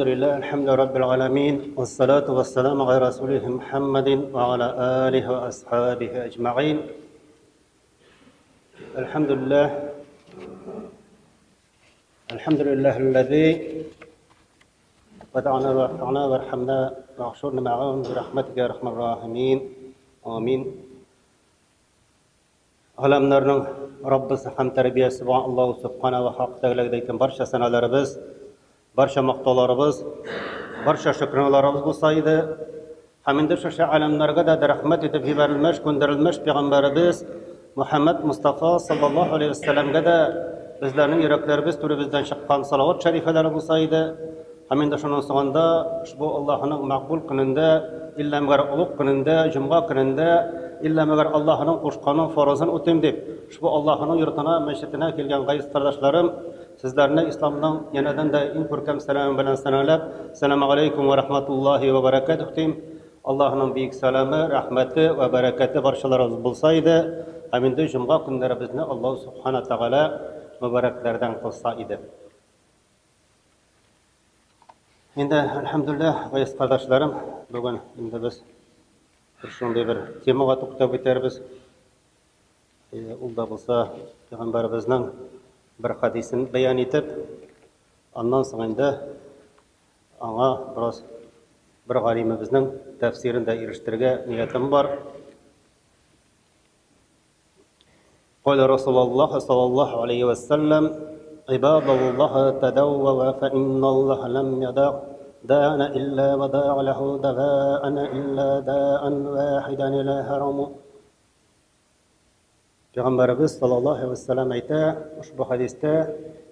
الحمد لله الحمد رب العالمين والصلاة والسلام على رسوله محمد وعلى آله وأصحابه أجمعين الحمد لله الحمد لله الذي ودعنا وارفعنا وارحمنا واحشرنا معهم برحمتك يا ارحم الراحمين آمين Alamlarның Раббысы һәм тәрбиясе булган Аллаһу Субхана ва Хак Тәгаләгә әйткән барча сәналарыбыз, барча мактауларыбыз, барча шөкраналарыбыз булса иде. Һәм инде шушы аламнарга да рәхмәт итеп җибәрелмеш, күндерелмеш пәйгамбәребез Мухаммад Мустафа саллаллаһу алейһи вәссәламгә дә безләрнең йөрәкләребез түребездән чыккан салават шәрифәләре булса иде. Һәм инде шуның соңында ошбу Аллаһының мәкъбул көнендә, иллә мәгәр олуг көнендә, җомга көнендә, иллә мәгәр Аллаһының кушканын, фарызын үтим дип, ошбу Аллаһының йортына, мәчетенә килгән газиз кардәшләрем, сезләрне исламның янәдән дә иң күркәм сәламе белән сәламләп, Сәламу алейкум ва рахматуллаһи ва баракатуһ дим. Аллаһының бөек сәламе, рәхмәте вә бәрәкәте барчаларыбыз булса иде. Һәм инде җомга көннәребезне Аллаһу субхана тәгалә мөбарәкләрдән кылса иде. Инде, әлхәмдүлилләһ, газиз кардәшләрем, бүген инде без бер шундый бер темага туктап үтәрбез. Ул да булса пәйгамбәребезнең бер хадисен бәян итеп, аннан соң инде аңа бераз бер галимебезнең тәфсирен дә ирештерергә ниятем бар. قال رسول الله صلى الله عليه وسلم عباد الله تدووا فإن الله لم يدع داء إلا وداع له دواء إلا داء واحدا لا هرم Пәйгамбәребез саллаллаһу алейһи вәссәлам әйтә ошбу хәдистә: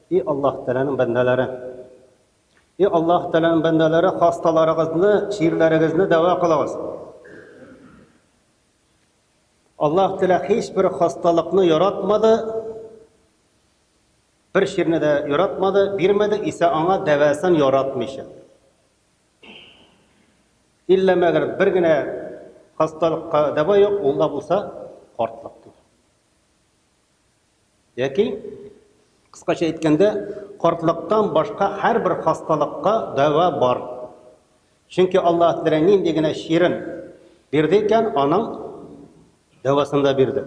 "И Аллаһ Тәгаләнең бәндәләре, и Аллаһ Тәгаләнең бәндәләре, хасталарыгызны, чирләрегезне дәва кылыгыз. Аллаһ Тәгалә һичбер хасталыкны яратмады, бер чирне дә яратмады, бирмәде, исә аңа дәвасын яратмыйча. Иллә мәгәр бер генә хасталыкка дәва юк, ул да булса картлык дип. Яки кыскача әйткәндә, картлыктан башка һәрбер хасталыкка дәва бар. Чөнки Аллаһ Тәгалә нинди генә чирен бирде икән, аның дәвасын да бирде.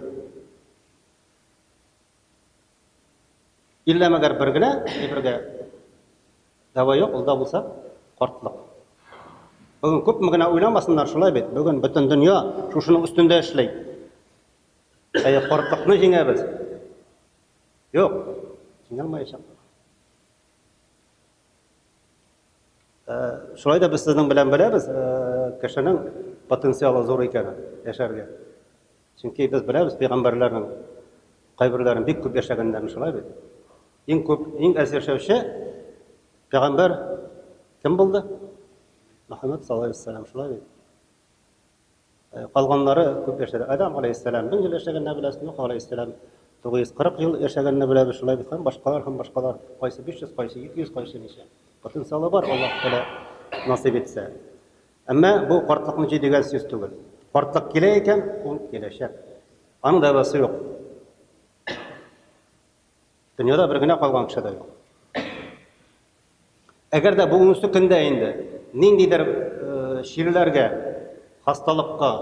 Иллә мәгәр бер генә әйбергә дәва юк, ул да булса картлык. Бүген күпме генә уйламасыннар, шулай бит. Бүген бөтен дөнья шушының өстендә эшли. Әйе, картлыкны җиңәбез. Юк, җиңә алмаячакбыз. Э, шулай да без сезнең белән беләбез, э, кешенең потенциалы зур икәнен яшәргә. Чөнки без беләбез пәйгамбәрләрнең кайберләрен бик күп яшәгәннәрен, шулай бит. Иң күп, иң әз яшәүче пәйгамбәр кем булды? Мөхәммәд саллаллаһу алейһи вәсәлләм, шулай бит. Э, калганнары күп яшәде. Адам алейһиссәлам 1000 ел яшәгәнне беләсез, Нух алейһиссәлам 940 ел яшәгәнне беләбез, шулай бит, һәм башкалар, һәм башкалар. Кайсы 500, кайсы 200, кайсы ничә. Потенциалы бар, Аллаһ Тәгалә насыйп итсә. Әмма бу картлыкны җый дигән сүз түгел. Картлык килә икән, ул киләчәк. Аның дәвасы юк. Дөньяда бер генә калган кеше дә юк. Әгәр дә бүгенге көндә инде ниндидер э, чирләргә, хасталыкка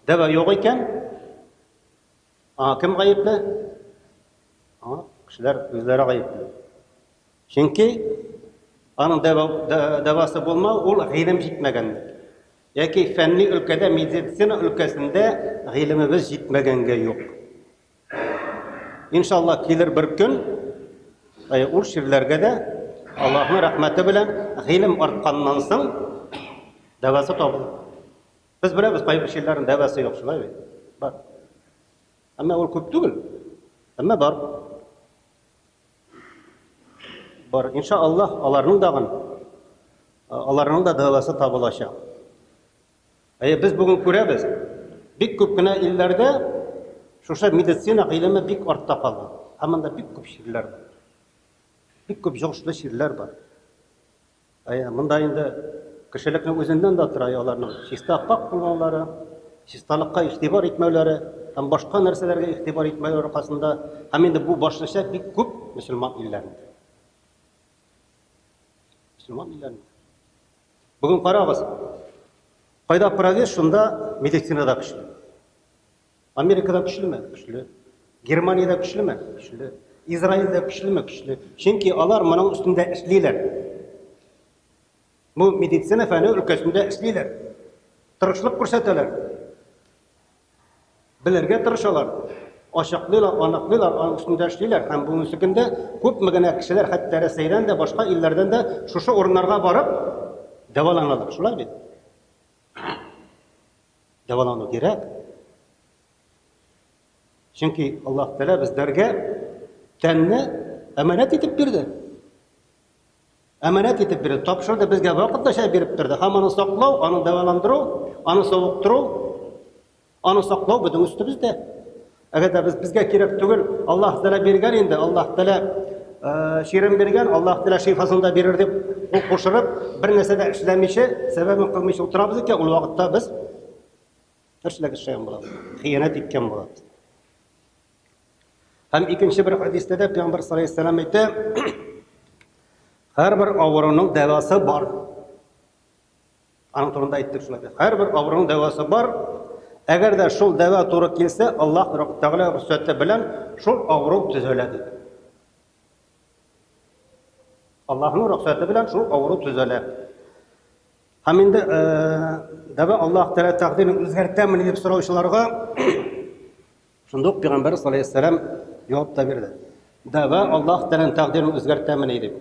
дәва юк икән, аңа кем гаепле? Аңа кешеләр үзләре гаепле. Чөнки аның дәвасы булмау ул гыйлем җитмәгәнлек. Яки фәнни өлкәдә, медицина өлкәсендә гыйлемебез җитмәгәнгә юк. Иншалла килер бер көн, ул чирләргә дә Аллаһның рәхмәте белән гыйлем артканнан соң дәвасы табылыр. Без беләбез, кайбер чирләрнең дәвасы юк, шулай бит? Бар. Әмма ул күп түгел. Әмма бар. Бар. Иншаллаһ, аларның дагын аларның да дәвасы табылачак. Әйе, без бүген күрәбез, бик күп кенә илләрдә шушы медицина гыйлеме бик артта калган. Һәм анда бик күп чирләр бар. Бик күп йогышлы чирләр бар. Әйе, монда инде кешелекнең үзеннән дә тора, аларның чиста пак булмаулары, чисталыкка игътибар итмәүләре һәм башка нәрсәләргә игътибар итмәүләре аркасында, һәм инде бу башлыча бик күп мөселман илләрендә. Мөселман илләрендә. Бүген карагыз, кайда прогресс, шунда медицина да көчле. Америкада көчлеме? Көчле. Германиядә көчлеме? Көчле. Израильдә көчлеме? Көчле. Чөнки алар моның өстендә эшлиләр. Бу медицина фәне өлкәсендә эшлиләр. Тырышлык күрсәтәләр. Белергә тырышалар. Ачыклыйлар, аныклыйлар, аның өстендә эшлиләр. Һәм бүгенге көндә күпме генә кешеләр, хәтта Рәсәйдән дә, башка илләрдән дә шушы урыннарга барып дәваланалар. Шулай бит? Дәвалану кирәк. Чөнки Аллаһ Тәгалә безләргә тәнне әманәт итеп бирде. Әманәт итеп бирде, тапшырды безгә вакытлыча биреп торды. Һәм аны саклау, аны дәваландыру, аны савыктыру, аны саклау безнең өстебездә. Әгәр дә без безгә кирәк түгел, Аллаһ Тәгалә биргән инде, Аллаһ Тәгалә э, чирен биргән, Аллаһ Тәгалә шифасын да бирер дип кул кушырып, бер нәрсә дә эшләмичә, сәбәбен кылмыйча утырабыз икән, ул вакытта без нәрсәләр эшләгән булабыз? Хыянәт иткән булабыз. Һәм икенче бер хәдистә дә Пәйгамбәр саллаллаһу алейһи вәсәлләм әйтә, һәрбер авыруның дәвасы бар. Аның турында әйттек шулай. Һәрбер авыруның дәвасы бар. Әгәр дә шул дәва туры килсә, Аллаһ Тәгалә рөхсәте белән шул авыру төзәлә дип. Аллаһның рөхсәте белән шул авыру төзәлә. Һәм инде дәва Аллаһ Тәгалә тәкъдирен үзгәртәме дип сораучыларга шунда ук Пәйгамбәр саллаллаһу алейһи вәсәлләм җавап та бирде. Дәва Аллаһ Тәгаләнең тәкъдирен үзгәртәмени дип.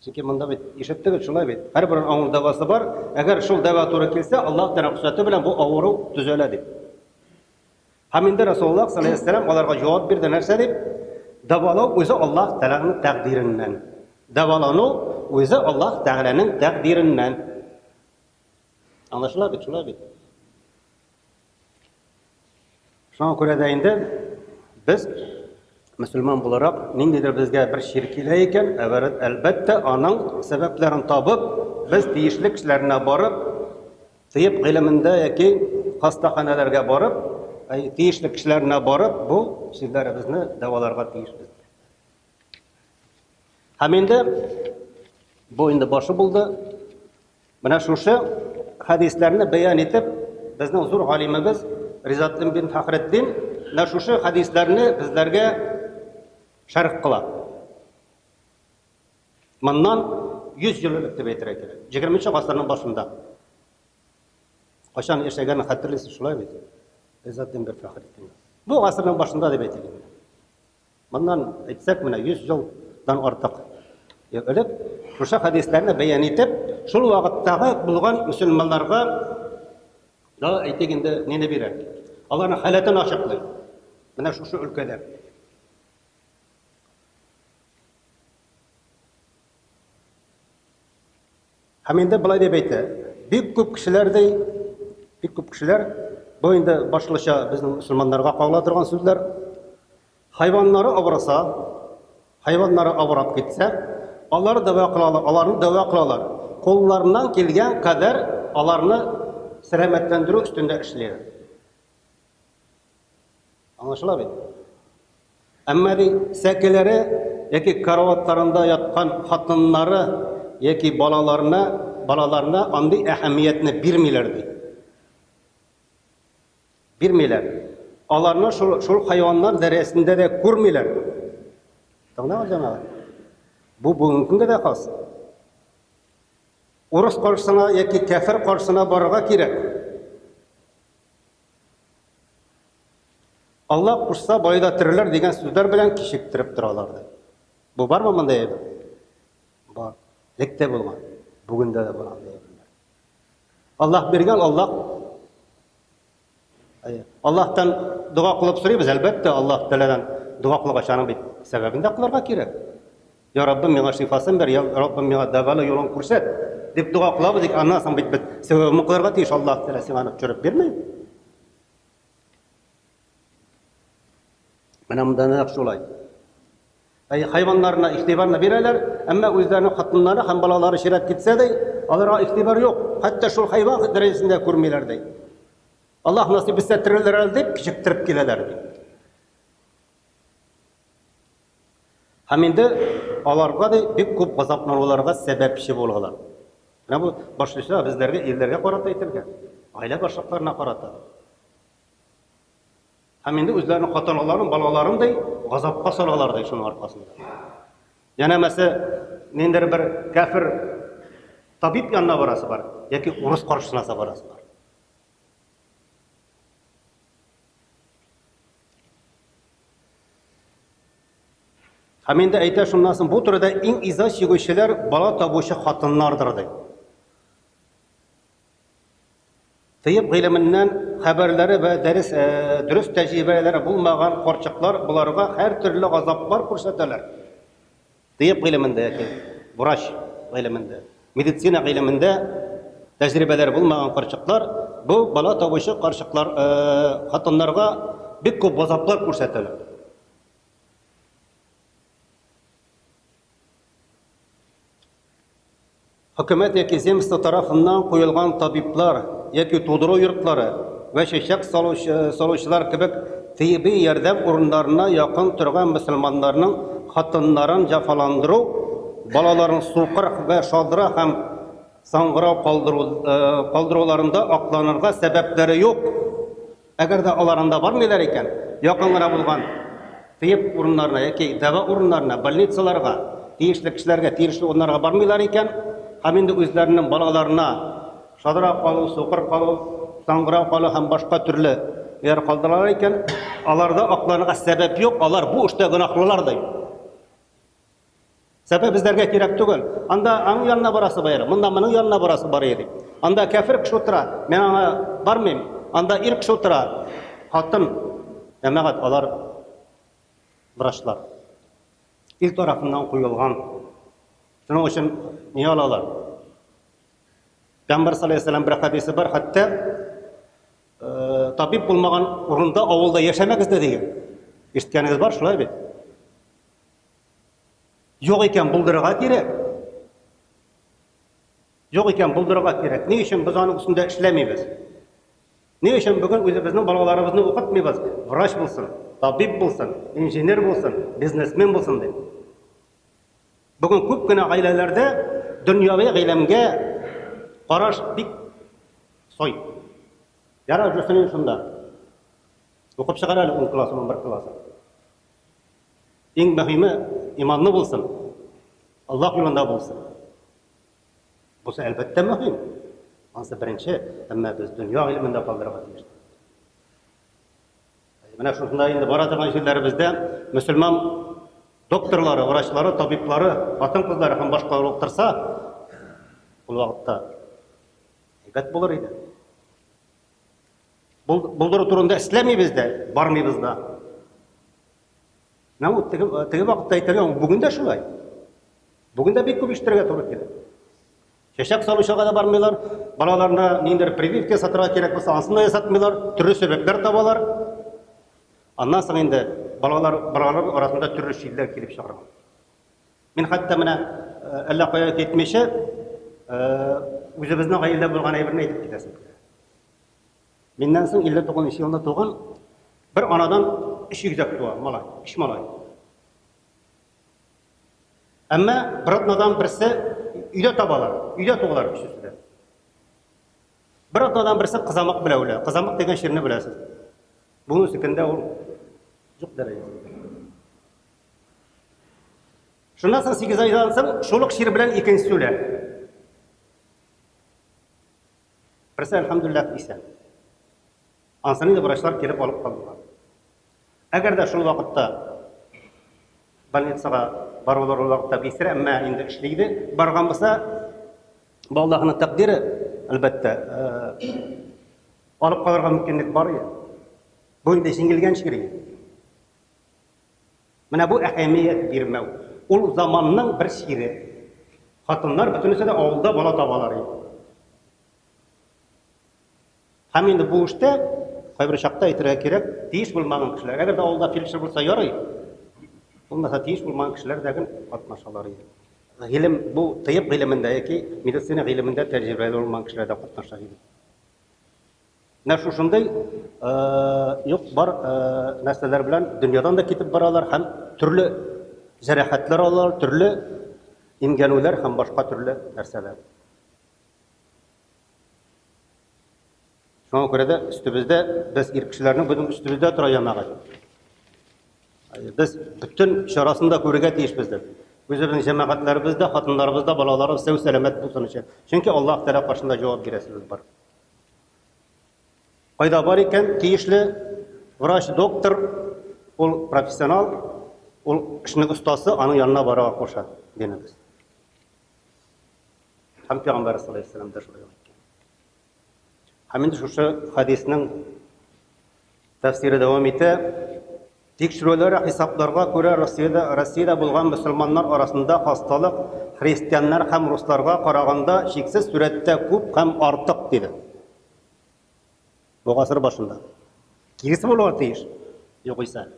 Чөнки монда бит ишеттегез шулай бит. Һәрбер авыру дәвасы бар. Әгәр шул дәва туры килсә, Аллаһ Тәгалә рөхсәте белән бу авыру төзәлә дип. Һәм инде Расулуллаһ саллаллаһу алейһи вәсәлләм аларга җавап бирде нәрсә дип? Дәвалау үзе Аллаһ Тәгаләнең тәкъдиреннән. Дәвалану үзе Аллаһ Тәгаләнең тәкъдиреннән. Аңлашыла бит, шулай бит. Шуңа күрә дә инде без мөселман буларак ниндидер безгә бер чир килә икән, әлбәттә, аның сәбәпләрен табып, без тиешле кешеләренә барып, тыйб гыйлемендә яки хастаханәләргә барып, тиешле кешеләренә барып, бу чирләребезне дәваларга тиешбез. Һәм инде бу инде башы булды. Менә шушы хәдисләрне бәян итеп, безнең зур галимебез Ризатдин бин Фәхретдин менә шушы хәдисләрне безләргә шәрх кыла. Моннан 100 ел элек дип әйтергә кирәк. 20 гасырның башында. Кайчан яшәгәнен хәтерлисез шулай бит? Ризатдин бин Фәхретдин. Бу гасырның башында дип әйтик инде. Моннан әйтсәк, менә 100 елдан артык элек шушы хәдисләрне бәян итеп, шул вакыттагы булган мөселманнарга да әйтик инде нине бирә. Аларның халәтен ачыклый. Менә шушы өлкәдә. Һәм инде былай дип әйтә, бик күп кешеләр ди, бик күп кешеләр, бу инде башлыча безнең мөселманнарга кагыла торган сүзләр, хайваннары авырса, хайваннары авырап китсә, алар дәва кылалар, аларны дәва кылалар. Кулларыннан килгән кадәр аларны сәламәтләндерү өстендә эшлиләр. Аңлашыла бит? Әмма ди сәкеләре яки караватларында яткан хатыннары яки балаларына, балаларына андый әһәмиятне бирмиләр ди. Бирмиләр. Аларны шул, шул хайваннар дәрәҗәсендә дә күрмиләр. Тыңлагыз, җәмәгать. Бу бүгенге көнгә дә хас. Урыс каршысына яки кәфер каршысына барырга кирәк. Алла кушса, бай да терелер дигән сүзләр белән кичектереп торалар ди. Бу бармы мондай әйбер? Бар. Элек тә булган. Бүген дә бар андый әйберләр. Аллаһ биргән, Аллаһ Аллаһтан дога кылып сорыйбыз, әлбәттә, Аллаһ Тәгаләдән дога кылгач, аның бит сәбәбен дә кылырга кирәк. Я Раббым, миңа шифасын бир, я Раббым, миңа дәвалы юлын күрсәт, дип дога кылабыз, тик аннан соң бит без сәбәбен кылырга тиеш, Аллаһ Тәгалә сиңа аны төшереп бирми. Менә монда нәкъ шулай. Әй, хайваннарына игътибарны бирәләр, әмма үзләренең хатыннары һәм балалары чирәп китсә ди, аларга игътибар юк. Хәтта шул хайван дәрәҗәсендә күрмиләр ди. Аллаһ насыйп итсә терелер әле дип кичектереп киләләр ди. Һәм инде аларга ди бик күп газаплануларга сәбәпче булалар. Менә бу башлыча безләргә, ирләргә карата әйтелгән. Гаилә башлыкларына карата. Һәм инде үзләренең хатынларын, балаларын ди, газапка салалар ди шуның аркасында. Янәмәсе, ниндидер бер кәфер табиб янына барасы бар, яки урыс каршысына барасы бар. Һәм инде әйтә шуннан соң, бу турыда иң иза чигүчеләр бала табучы хатыннардыр ди. Тыйб гыйлеменнән хәбәрләре вә дәрес, э, дөрес тәҗрибәләре булмаган карчыклар боларга һәртөрле газаплар күрсәтәләр. Тыйб гыйлемендә яки врач гыйлемендә, медицина гыйлемендә тәҗрибәләре булмаган карчыклар бу бала табучы карчыклар, э, хатыннарга бик күп газаплар күрсәтәләр. Хөкүмәт яки земство тарафыннан куелган табиблар яки тудыру йортлары вә чәчәк салучы, салучылар кебек тибби ярдәм урыннарына якын торган мөселманнарның хатыннарын җәфаландыру, балаларын сукыр вә шадра һәм саңгырау калдыру, э, калдыруларында акланырга сәбәпләре юк. Әгәр дә алар анда бармыйлар икән, якын гына булган тыеп урыннарына яки дәва урыннарына, больницаларга, тиешле кешеләргә, тиешле урыннарга бармыйлар икән, һәм инде үзләренең балаларына шадра калу, сукыр калу, саңгырау калу һәм башка төрле яр калдыралар икән, аларда акланырга сәбәп юк, алар бу эштә гөнаһлылар ди. Сәбәп эзләргә кирәк түгел. Анда аның янына барасы бар, монда моның янына барасы бар иде. Анда кәфер кеше утыра, мин аңа бармыйм. Анда ир кеше утыра, хатын, җәмәгать, алар врачлар. Ил тарафыннан куелган. Шуның өчен ни алалар? Пәйгамбәр саллаллаху алейһи бер хәдисе бар, хәтта э, табиб булмаган урында авылда яшәмәгез дә дигән. Ишеткәнегез бар шулай бит? Юк икән, булдырырга кирәк. Юк икән, булдырырга кирәк. Ни өчен без аның өстендә эшләмибез? Ни өчен бүген үзебезнең балаларыбызны укытмыйбыз? Врач булсын, табиб булсын, инженер булсын, бизнесмен булсын дип. Бүген күп кенә гаиләләрдә дөньяви гыйлемгә караш бик сай. Ярар, жүрсен шунда. Укып чыгар әле 10 класс, 11 класс. Иң мөһиме иманлы булсын. Аллаһ юлында булсын. Бусы әлбәттә мөһим. Ансы беренче, әмма без дөнья гыйлемен дә калдырырга тиеш. Менә шушында инде бара торган җирләребездә мөселман докторлары, врачлары, табиблары, хатын-кызлары һәм башкалар укытырса, ул вакытта әйбәт булыр иде. Булдыру турында эшләмибез дә, бармыйбыз да. Менә ул теге, теге вакытта әйтергә, бүген дә шулай. Бүген дә бик күп ишетергә туры килә. Чәчәк салучыга да бармыйлар, балаларына ниндидер прививка ясатырга кирәк булса, анысын да ясатмыйлар, төрле сәбәпләр табалар. Аннан соң инде балалар, балалар арасында төрле чирләр килеп чыгарга. Мин хәтта менә э, әллә кая китмичә, э, үзебезнең гаиләдә булган әйберне әйтеп китәсем килә. Миннән соң 59 елында туган бер анадан өч игезәк туа, малай, өч малай. Әмма бер атнадан берсе өйдә табалар, өйдә туалар өчесе дә. Бер атнадан берсе кызамык белән үлә. Кызамык дигән чирне беләсез. Бүгенге көндә ул юк дәрәҗәсендә. Шуннан соң 8 айдан соң шул ук чир белән икенчесе үлә. Берсе, әлхәмдүлилләһ, исән. Ансын инде врачлар килеп алып калдылар. Әгәр дә шул вакытта больницага барулар ул вакытта бисер, әмма инде эшли иде. Барган булса, бу Аллаһның тәкъдире, әлбәттә, э, алып калырга мөмкинлек бар иде. Бу инде җиңелгән чир иде. Менә бу әһәмият бирмәү. Ул заманның бер чире. Хатыннар бөтенесе дә авылда бала табалар иде. Һәм инде бу эштә кайбер чакта әйтергә кирәк, тиеш булмаган кешеләр. Әгәр дә авылда фельдшер булса ярый. Булмаса тиеш булмаган кешеләр дә гел катнашалар иде. Гыйлем бу тыйб гыйлемендә яки медицина гыйлемендә тәҗрибәле булмаган кешеләр дә катнаша иде. Менә шушындый юк бар нәрсәләр белән дөньядан да китеп баралар һәм төрле җәрәхәтләр алалар, төрле имгәнүләр һәм башка төрле нәрсәләр. Шуңа күрә дә өстебездә без ир кешеләрнең бөтен өстебездә тора җәмәгать. Без бөтен чарасын да күрергә тиешбез дип. Үзебезнең җәмәгатьләребез дә, хатыннарыбыз да, балаларыбыз сау сәламәт булсын өчен. Чөнки Аллаһ Тәгалә каршында җавап бирәсебез бар. Кайда бар икән тиешле врач, доктор, ул профессионал, ул эшнең остасы, аның янына барырга куша динебез. Һәм Пәйгамбәр саллаллаһу алейһи вәсәлләм дә шулай әйткән. Һәм инде шушы хадисның тәфсире дәвам итә. Тикшерүләр хисапларга күрә Россиядә Россиядә булган мөселманнар арасында хасталык христианнар һәм русларга караганда чиксез сурәттә күп һәм артык диде. Бу гасыр башында. Киресе булырга тиеш. Югыйсә.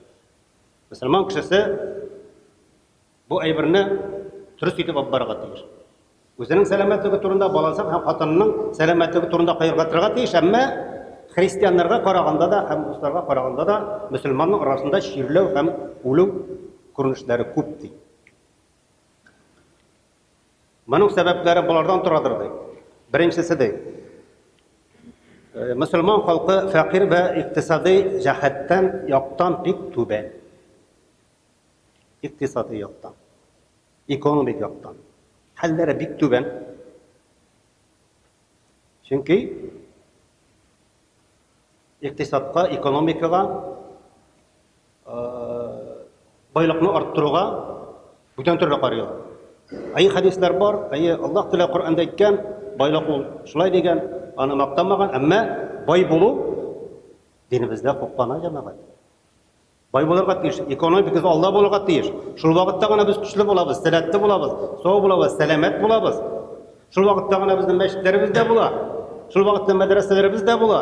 Мөселман кешесе Бу әйберне дөрес итеп алып барырга тиеш. Үзенең сәламәтлеге турында, баласы һәм хатынының сәламәтлеге турында кайгыртырга тиеш, әмма христианнарга караганда да һәм русларга караганда да мөселманның арасында чирләү һәм үлү күренешләре күп ди. Моның сәбәпләре болардан торадыр ди. Беренчесе ди. Э, мөселман халкы фәкыйрь вә икътисадый җәһәттән яктан бик түбән. Икътисадый яктан, экономик яктан хәлләре бик түбән. Чөнки икътисадка, экономикага, байлыкны арттыруга бүтән төрле карыйлар. Әйе, хәдисләр бар, әйе, Аллаһ Тәгалә Коръәндә әйткән, байлык ул шулай дигән, аны мактамаган, әмма бай булу динебездә хуплана, җәмәгать. Бай булырга тиеш, экономикабыз алда булырга тиеш. Шул вакытта гына без көчле булабыз, сәләтле булабыз, сау булабыз, сәламәт булабыз. Шул вакытта гына безнең мәчетләребез дә була. Шул вакытта мәдрәсәләребез дә була.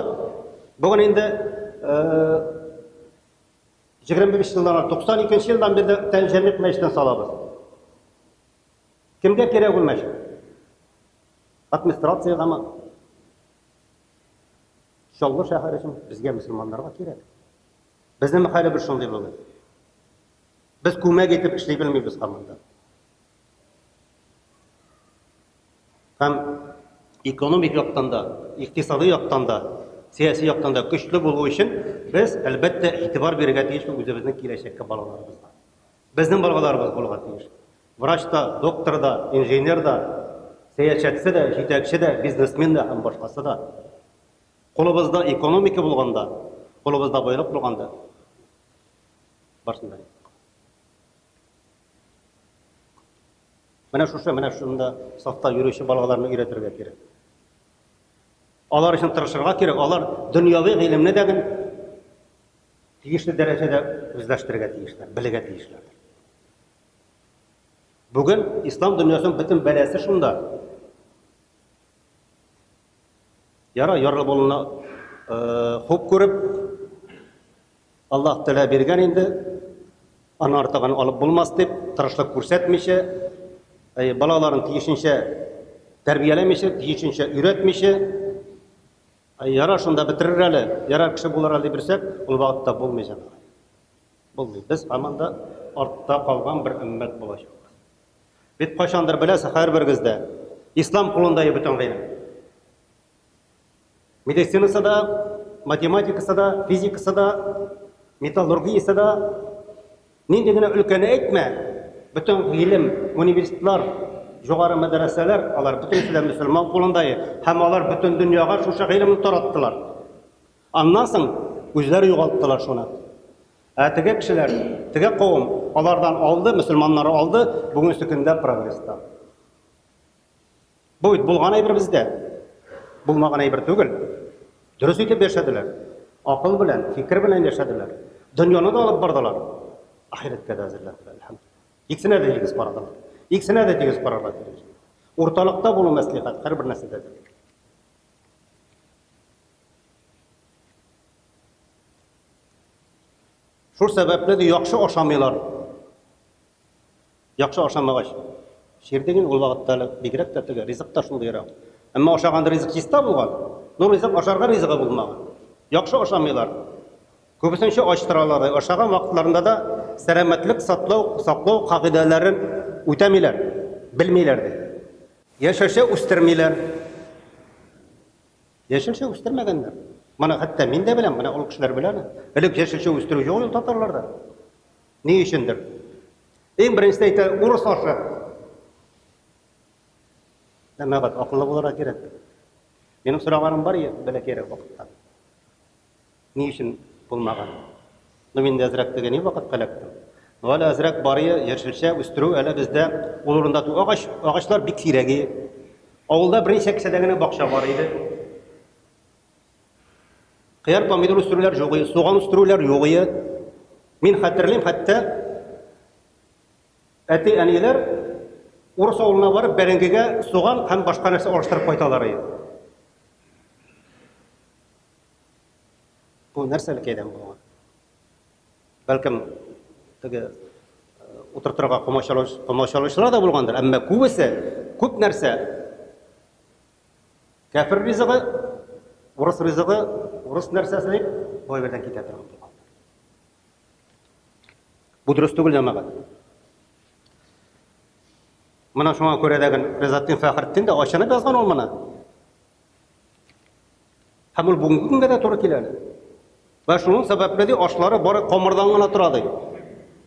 Бүген инде 25 елдан, 92 елдан бирле Җәмигъ мәчетен салабыз. Кемгә кирәк ул мәчет? Администрациягәме? Чаллы шәһәре өчен безгә мөселманнарга кирәк. Безнең хәлебез шундый бүген. Без күмәк итеп эшли белмибез һаман да. Һәм экономик яктан да, икътисадый яктан да, сәяси яктан да көчле булу өчен без, әлбәттә, игътибар бирергә тиешбез үзебезнең киләчәккә балаларыбызга. Безнең балаларыбыз булырга тиеш. Врач та, доктор да, инженер да, сәясәтче дә, җитәкче дә, бизнесмен да һәм башкасы да. Кулыбызда экономика булганда, кулыбызда байлык булганда, барсын да. Менә шушы, менә шунда сафта йөрүче балаларны өйрәтергә кирәк. Алар өчен тырышырга кирәк. Алар дөньяви гыйлемне дә тиешле дәрәҗәдә үзләштерергә тиешләр, белергә тиешләр. Бүген ислам дөньясының бөтен бәласе шунда. Яра ярлы булуны хуп күреп, Аллаһ Тәгалә биргән инде, аны артыгын алып булмас дип, тырышлык күрсәтмичә, балаларын тиешенчә тәрбияләмичә, тиешенчә өйрәтмичә, яра шунда бетерер әле, ярар кеше булыр әле дип йөрсәк, ул вакытта булмый җәмәгать. Булмый. Без һаман да артта калган бер өммәт булачакбыз. Бит кайчандыр беләсез, һәрберегез дә, ислам кулында бөтен гыйлем. Медицинасы да, математикасы да, физикасы да, металлургиясе дә, нинди генә өлкәне әйтмә, бөтен гыйлем, университетлар, югары мәдрәсәләр, алар бөтенесе дә мөселман кулында һәм алар бөтен дөньяга шушы гыйлемне тараттылар. Аннан соң үзләре югалттылар шуны. Ә теге кешеләр, теге кавым алардан алды, мөселманнар алды, бүгенге көндә прогресста. Бу бит булган әйбер бездә. Булмаган әйбер түгел. Дөрес итеп яшәделәр. Акыл белән, фикер белән яшәделәр. Дөньяны да алып бардылар. Ахирәткә дә әзерләделәр, әлхәмдүлилләһ. Икесенә дә тигез карадылар. Икесенә дә тигез карарга тиеш. Урталыкта булу мәслихәт һәрбер нәрсәдә дә. Шул сәбәпле дә яхшы ашамыйлар. Яхшы ашамагач, чир дигән ул вакытта әле бигрәк тә теге ризык та шундыйрак. Әмма ашаганда ризык чиста булган, но ризык ашарга ризыгы булмаган. Яхшы ашамыйлар. Күбесенчә ач торалар. Ашаган вакытларында да сәламәтлек саклау, саклау кагыйдәләрен үтәмиләр, белмиләр ди. Яшелчә үстермиләр. Яшелчә үстермәгәннәр. Моны хәтта мин дә беләм, менә ул кешеләр белә. Элек яшелчә үстерү юк ул татарларда. Ни өчендер? Иң беренче әйтә, урыс ашы. Җәмәгать, акыллы булырга кирәк. Минем сораганым бар бәләкәйрәк вакытта. Ни өчен булмаган? Ну, мин дә әзрәк теге ни вакытка эләктем. Ну, әле әзрәк бар яшелчә үстерү әле бездә ул урында агач, агачлар бик сирәге. Авылда берничә кешедә генә бакча бар иде. Кыяр, помидор үстерүләр юк иде, суган үстерүләр юк иде. Мин хәтерлим, хәтта әти-әниләр урыс авылына барып бәрәңгегә суган һәм башка нәрсә алыштырып кайталар иде. Бу нәрсәлекәйдән булган? Бәлкем теге утыртырга комачаулаучылар да булгандыр, әмма күбесе, күп нәрсә кәфер ризыгы, урыс ризыгы, урыс нәрсәсе дип бу әйбердән китә торган булган. Бу дөрес түгел, җәмәгать. Менә шуңа күрә дә Ризатдин Фәхретдин дә ачынып язган ул моны. Һәм ул бүгенге көнгә дә туры килә әле. Вә шуның сәбәпле ди, ашлары бары камырдан гына тора ди.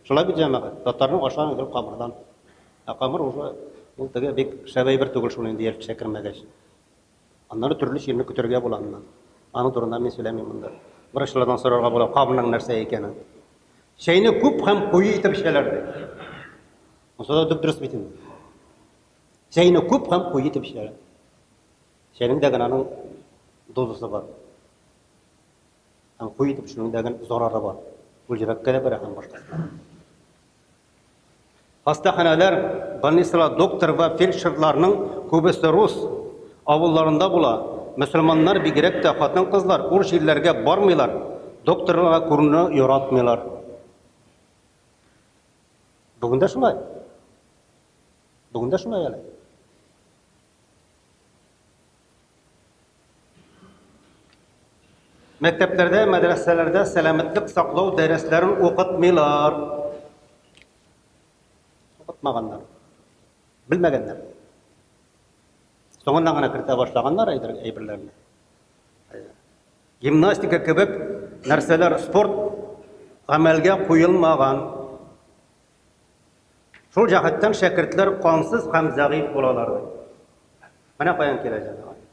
Шулай бит җәмәгать. Татарның ашлары гел камырдан. Ә камыр уже ул теге бик шәп әйбер түгел шул инде яшелчә кермәгәч. Аннары төрле чирне көтәргә була аннан. Аның турында мин сөйләмим монда. Врачлардан сорарга була камырның нәрсә икәнен. Чәйне күп һәм куе итеп эчәләр ди. Монысы да дөп-дөрес бит инде. Чәйне күп һәм куе итеп эчәләр. Чәйнең дә генә аның дозасы бар. Һәм куе итеп эчүнең дә генә зарары бар. Ул йөрәккә дә бәрә һәм башкасына. Хастаханәләр, больницалар доктор вә фельдшерларның күбесе рус авылларында була. Мөселманнар, бигрәк тә хатын-кызлар, ур җирләргә бармыйлар, докторларга күренүне яратмыйлар. Бүген дә шулай. Бүген дә шулай әле. Мәктәпләрдә, мәдрәсәләрдә сәламәтлек саклау дәресләрен укытмыйлар. Укытмаганнар. Белмәгәннәр. Соңыннан гына кертә башлаганнар әйберләрне. Гимнастика кебек нәрсәләр, спорт гамәлгә куелмаган. Шул җәһәттән шәкертләр кансыз һәм зәгыйфь булалар. Менә каян килә җәмәгать.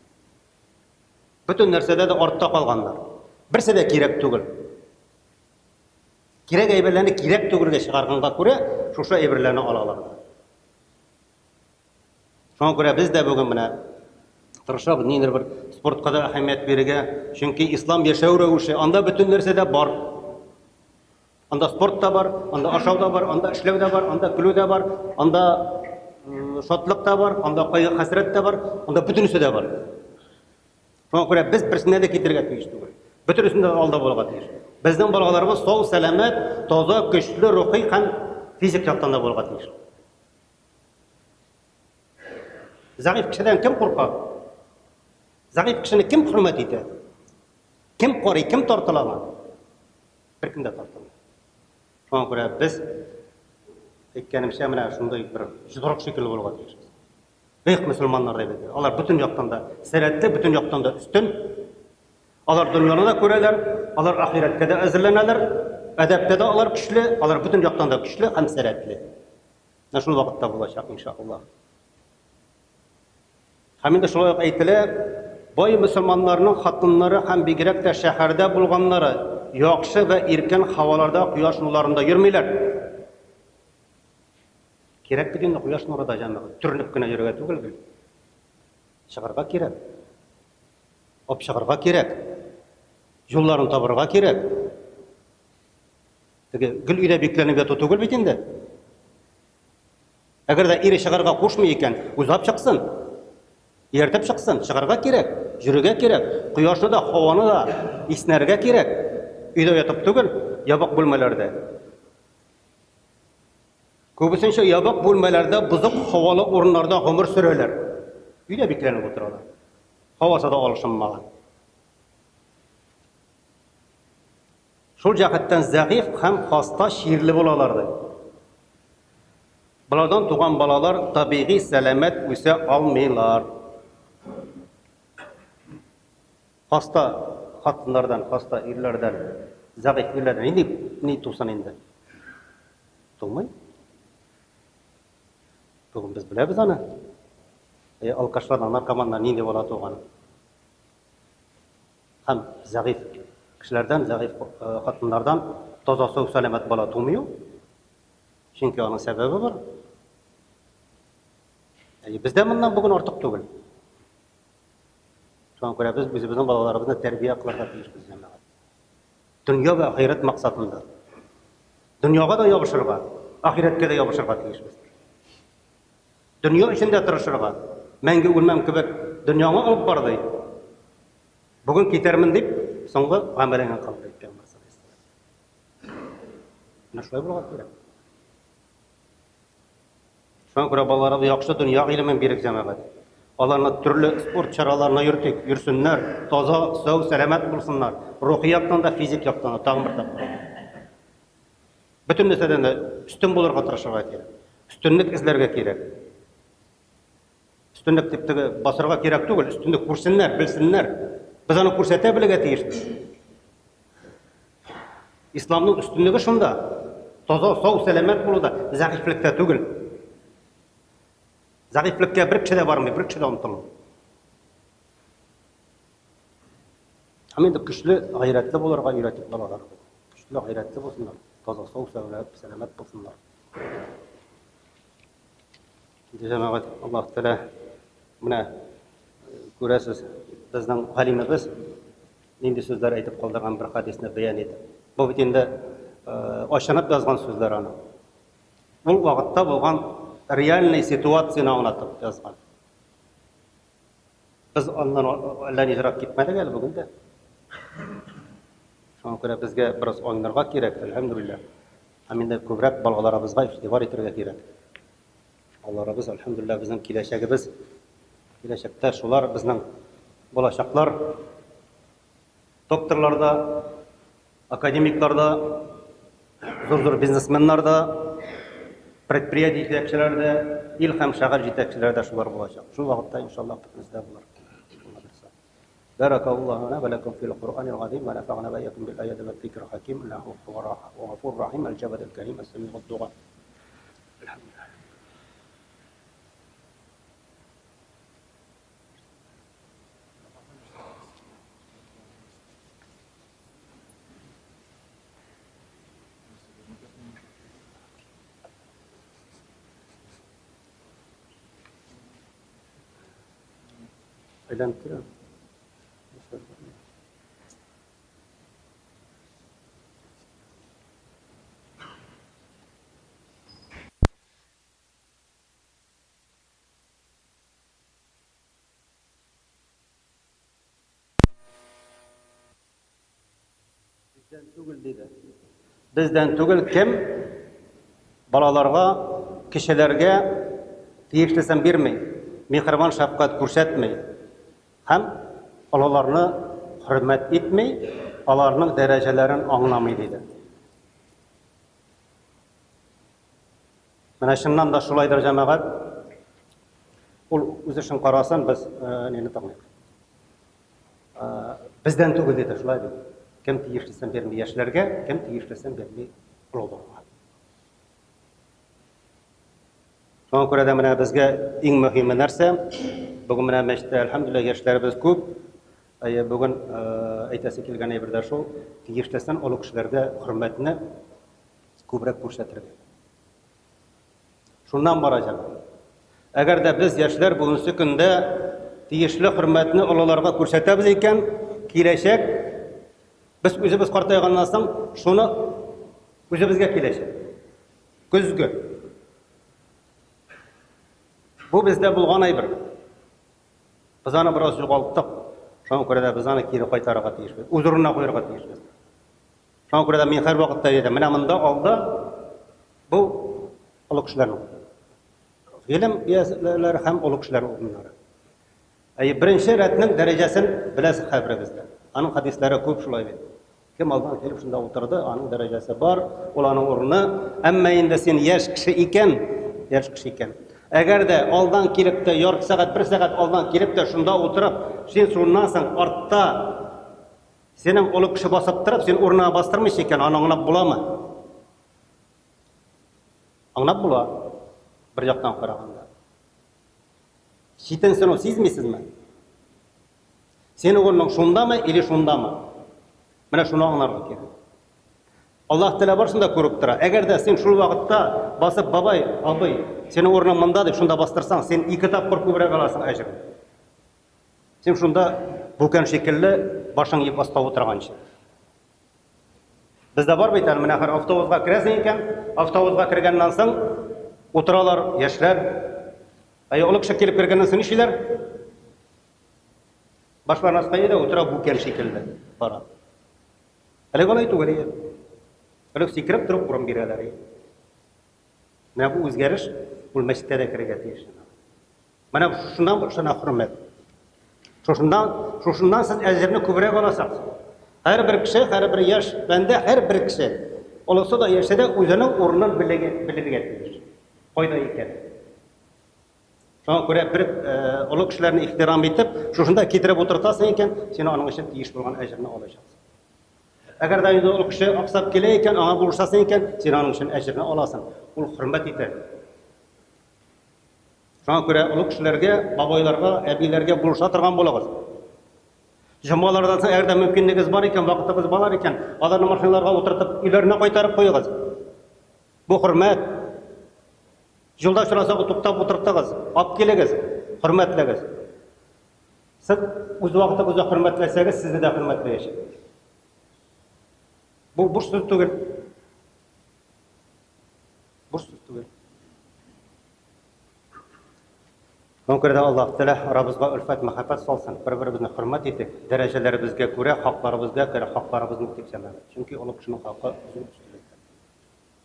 Бөтен нәрсәдә дә артта калганнар. Берсе дә кирәк түгел. Кирәк әйберләрне кирәк түгелгә чыгарганга күрә, шушы әйберләрне алалар. Шуңа күрә без дә бүген менә тырышабыз ниндидер бер спортка да әһәмият бирергә, чөнки ислам яшәү рәвеше, анда бөтен нәрсә дә бар. Анда спорт та бар, анда ашау да бар, анда эшләү дә бар, анда көлү дә бар, анда шатлык та бар, анда кайгы-хәсрәт тә бар, анда бөтенесе дә бар. Шуңа күрә без берсенә дә китергә тиеш түгел. Бөтенесендә дә алда булырга тиеш. Безнең балаларыбыз сау, сәламәт, таза, көчле, рухи һәм физик яктан да булырга тиеш. Зәгыйфь кешедән кем курка? Зәгыйфь кешене кем хөрмәт итә? Кем карый, кем тартыла аңа? Беркем дә тартылмый. Шуңа күрә без әйткәнемчә менә шундый бер йодрык шикелле булырга тиешбез. Бөек мөселманнар дип әйтә. Алар бөтен яктан да сәләтле, бөтен яктан да өстен. Алар дөньяны да күрәләр, алар ахирәткә дә әзерләнәләр, әдәптә дә алар көчле, алар бөтен яктан да көчле һәм сәләтле. Менә шул вакытта булачак, иншаллаһ. Һәм инде шулай ук әйтелә, бай мөселманнарның хатыннары һәм бигрәк тә шәһәрдә булганнары яхшы вә иркен һаваларда кояш нурларында йөрмиләр. Кирәк бит инде кояш нуры да, җәмәгать. Төренеп кенә йөрергә түгел бит. Чыгарга кирәк. Ап чыгарга кирәк. Юлларын табырга кирәк. Теге гел өйдә бикләнеп яту түгел бит инде. Әгәр дә ире чыгарга кушмый икән, үзләп чыксын. Ияртеп чыксын, чыгарга кирәк, йөрергә кирәк, кояшны да, һаваны да иснәргә кирәк. Өйдә ятып түгел, ябык бүлмәләрдә. Күбесенчә ябык бүлмәләрдә, бозык һавалы урыннарда гомер сөрәләр. Өйдә бикләнеп утыралар. Һавасы да алышынмаган. Шул җәһәттән зәгыйфь һәм хаста чирле булалар, ди. Болардан туган балалар табигый сәламәт үсә алмыйлар. Хаста, хатыннардан, хаста ирләрдән, зәгыйфь ирләрдән нинди ни тусын инде? Тумый. Бүген без беләбез аны. Э, алкашлардан, наркоманнан нинди бала туган. Һәм зәгыйфь кешеләрдән, зәгыйфь э, хатыннардан таза сау сәламәт бала тумый ул. Чөнки аның сәбәбе бар. Әйе, бездә моннан бүген артык түгел. Шуңа күрә без үзебезнең балаларыбызны тәрбия кылырга тиешбез, җәмәгать. Дөнья вә ахирәт максатында. Дөньяга да ябышырга, ахирәткә дә ябышырга тиешбез. Дөнья өчен дә тырышырга. Мәңге үлмәм кебек дөньяңа алып бар ди. Бүген китәрмен дип, соңгы гамәлеңә кал ди Пәйгамбәр Менә шулай булырга кирәк. Шуңа күрә балаларыбыз яхшы дөнья гыйлемен бирик, җәмәгать. Аларны төрле спорт чараларына йөртик, йөрсеннәр, таза, сау, сәламәт булсыннар. Рухи яктан да, физик яктан да, тагын бер тапкыр. Бөтен нәрсәдән дә өстен булырга тырышырга кирәк. Өстенлек эзләргә кирәк. Өстенлек дип теге басырга кирәк түгел, өстенлек күрсеннәр, белсеннәр. Без аны күрсәтә белергә тиешбез. Исламның өстенлеге шунда. Таза, сау, сәламәт булуда, зәгыйфьлектә түгел. Зәгыйфьлеккә бер кеше дә бармый, бер кеше дә омтылмый. Һәм инде көчле, гайрәтле булырга өйрәтик балаларны. Көчле, гайрәтле булсыннар, таза, сау, сәламәт булсыннар. Җәмәгать, Аллаһ Тәгалә менә күрәсез, безнең галимебез нинди сүзләр әйтеп калдырган бер хадисне бәян итеп. Бу бит инде ачынып язган сүзләр аның. Ул вакытта булган реальный ситуацияне аңлатып язган. Без аннан әллә ни ерак китмәдек әле бүген дә. Шуңа күрә безгә бераз аңларга кирәк, әлхәмдүлилләһ. Һәм инде күбрәк балаларыбызга игътибар итәргә кирәк. Балаларыбыз, әлхәмдүлилләһ, безнең киләчәгебез. Киләчәктә шулар безнең булачаклар. Докторлар да, академиклар да, зур-зур бизнесменнар да, предприятие җитәкчеләре дә, ил һәм шәһәр җитәкчеләре дә шулар булачак. Шул вакытта, иншаллаһ, бездә булыр. بارك الله لنا ولكم في القرآن العظيم ونفعنا وإياكم بالآيات والذكر الحكيم إنه هو غفور رحيم الجبل الكريم السميع الدعاء الحمد لله Әйләнеп килә. Бездән түгел, диде. Бездән түгел, кем балаларга, кешеләргә тиешлесен бирми, миһербан шәфкать күрсәтми һәм олыларны хөрмәт итми, аларның дәрәҗәләрен аңламый, диде. Менә чыннан да шулайдыр, җәмәгать. Ул үз эшен карасын, без э, нені тыңлыйк. Бездән түгел диде, шулай бит. Кем тиешлесен бирми яшьләргә, кем тиешлесен бирми олыларга. Шуңа күрә дә менә безгә иң мөһиме нәрсә? Бүген менә мәчеттә, әлхәмдүлилләһ, яшьләребез күп. Әйе, бүген әйтәсе килгән әйбер дә шул, тиешлесен олы кешеләргә хөрмәтне күбрәк күрсәтергә. Шуннан бара җәмәгать. Әгәр дә без яшьләр бүгенге көндә тиешле хөрмәтне олыларга күрсәтәбез икән, киләчәк без үзебез картайганнан соң шуны үзебезгә киләчәк. Көзге. Бу бездә булган әйбер. Без аны бераз югалттык. Шуңа күрә дә без аны кире кайтарырга тиешбез. Үз урынына куярга тиешбез. Шуңа күрә дә мин һәрвакытта әйтәм, менә монда алда бу олы кешеләрнең гыйлем ияләре һәм олы кешеләр урыннары. Әйе, беренче рәтнең дәрәҗәсен беләсез һәрберебез дә. Аның хәдисләре күп шулай бит. Кем алдан килеп шунда утырды, аның дәрәҗәсе бар, ул аның урыны. Әмма инде син яшь кеше икән, яшь кеше икән. Әгәр дә алдан килеп тә, ярты сәгать, бер сәгать алдан килеп тә шунда утырып, син шуннан соң артта. Синең олы кеше басып торып, син урыныңа бастырмыйсың икән, аны аңлап буламы? Аңлап була. Бер яктан караганда. Читенсенү сизмисезме? Синең урының шундамы или шундамы? Менә шуны аңларга кирәк. Аллаһ Тәгалә барысын да күреп тора. Әгәр дә син шул вакытта басып, бабай, абый, синең урының монда дип шунда бастырсаң, син ике тапкыр күбрәк аласың әҗер. Син шунда бүкән шикелле башың иеп аста утырганчы. Бездә бар бит әле, менә хәзер автобусга керәсең икән, автобусга кергәннән соң утыралар яшьләр. Ә олы кеше килеп кергәннән соң нишлиләр? Башларын аска иде, утыра бүкән шикелле бара. Элек алай түгел иде. Элек сикереп торып урын бирәләр иде. Менә бу үзгәреш ул мәчеттә дә керергә тиеш. Менә шушыннан башлана хөрмәт. Шушыннан, шушыннан сез әҗерне күбрәк аласыз. Һәрбер кеше, һәрбер яшь бәндә, һәрбер кеше, олысы да, яше дә үзенең урынын белергә, белергә тиеш. Кайда икән? Шуңа күрә бер олы кешеләрне ихтирам итеп, шушында китереп утыртасың икән, син аның өчен тиеш булган әҗерне алачаксың. Әгәр дә инде олы кеше аксап килә икән, аңа булышасың икән, син аның өчен әҗерне аласың. Ул хөрмәт итә. Шуңа күрә олы кешеләргә, бабайларга, әбиләргә булыша торган булыгыз. Җомгалардан соң әгәр дә мөмкинлегегез бар икән, вакытыгыз бар икән, аларны машиналарга утыртып, өйләренә кайтарып куегыз. Бу хөрмәт. Юлда очрасагыз, туктап утыртыгыз, алып килегез, хөрмәтләгез. Сез үз вакытыгызда хөрмәтләсәгез, сезне дә хөрмәтләячәк. Бу буш сүз түгел. Буш сүз түгел. Шуңа күрә дә Аллаһ Тәгалә арабызга өлфәт, мәхәббәт салсын, бер-беребезне хөрмәт итик, дәрәҗәләребезгә күрә, хакларыбызга күрә хакларыбызны үтик, җәмәгать. Чөнки олы кешенең хакы зур өстенлектә.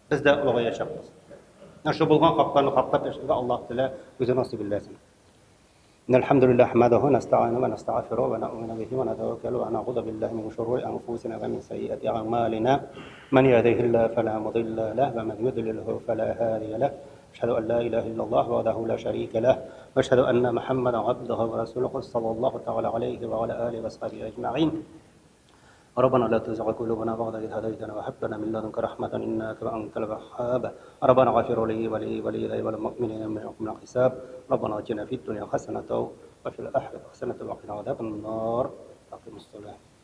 Без дә олыгаячакбыз. Менә шул булган хакларны хаклап яшәргә Аллаһ Тәгалә үзе насыйп итсен. إن الحمد لله نحمده ونستعينه ونستغفره ونؤمن به ونتوكل ونعوذ بالله من شرور أنفسنا ومن سيئات أعمالنا من يهده الله فلا مضل له ومن يضلله فلا هادي له أشهد أن لا إله إلا الله وحده لا شريك له وأشهد أن محمدا عبده ورسوله صلى الله تعالى عليه وعلى آله وصحبه أجمعين ربنا لا تزغ قلوبنا بعد إذ هديتنا وهب لنا من لدنك رحمة إنك أنت الوهاب ربنا اغفر لي ولي ولي وللمؤمنين من يوم الحساب ربنا آتنا في الدنيا حسنة وفي الآخرة حسنة وقنا عذاب النار أقم الصلاة.